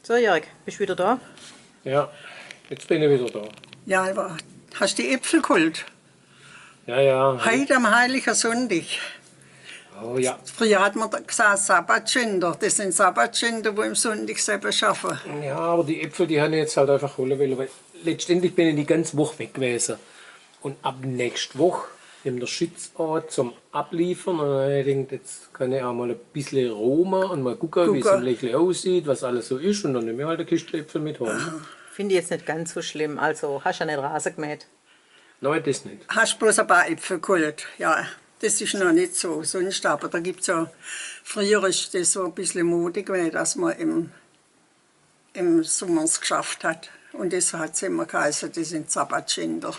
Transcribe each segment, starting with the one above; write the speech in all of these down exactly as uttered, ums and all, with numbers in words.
So, Jörg, bist du wieder da? Ja, jetzt bin ich wieder da. Ja, aber hast du die Äpfel geholt? Ja, ja. Heute am Heiligen Sonntag. Oh ja. Früher hat man da gesagt, Sabbatschinder. Das sind Sabbatschinder, wo am Sonntag selber schaffen. Ja, aber die Äpfel, die habe ich jetzt halt einfach holen wollen, weil letztendlich bin ich die ganze Woche weg gewesen. Und ab nächste Woche nimmt der Schütz an zum Abliefern. Und dann habe ich gedacht, jetzt kann ich auch mal ein bisschen romen und mal gucken, wie es im Lächle aussieht, was alles so ist. Und dann nehme ich halt eine Kiste Äpfel mit heim. Finde ich jetzt nicht ganz so schlimm. Also, hast ja nicht Rasen gemäht. Nein, das nicht. Hast bloß ein paar Äpfel geholt, ja. Das ist noch nicht so, sonst, aber da gibt es ja, früher ist das so ein bisschen Mode gewesen, dass man im, im Sommer es geschafft hat. Und das hat es immer geheißen, das sind Sabbatschinder.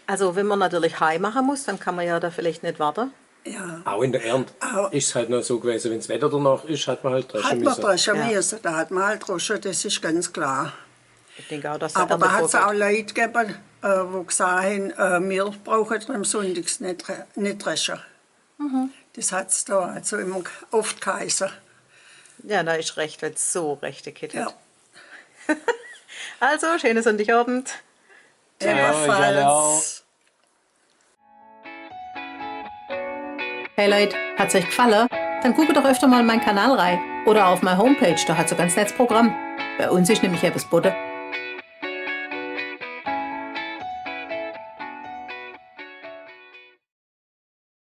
Also, wenn man natürlich Heu machen muss, dann kann man ja da vielleicht nicht warten. Ja. Auch in der Ernte ist es halt noch so gewesen, wenn das Wetter danach ist, hat man halt dreschen müssen. Hat man dreschen müssen, da hat man halt gedreschen, das ist ganz klar. Ich denke auch, dass der Erntevorrat. Aber da hat es auch Leute gegeben, äh, wo gesagt haben, äh, wir brauchen am Sonntag nicht, dre- nicht dreschen. Das hat es da also immer oft geheißen. Ja, da ist recht, weil es so recht dicke Kette hat. Also, schönen Sonntagabend. Ja, ebenfalls. Hey Leute, hat es euch gefallen? Dann guckt doch öfter mal in meinen Kanal rein oder auf meine Homepage, da hat es ein ganz nettes Programm. Bei uns ist nämlich etwas geboten,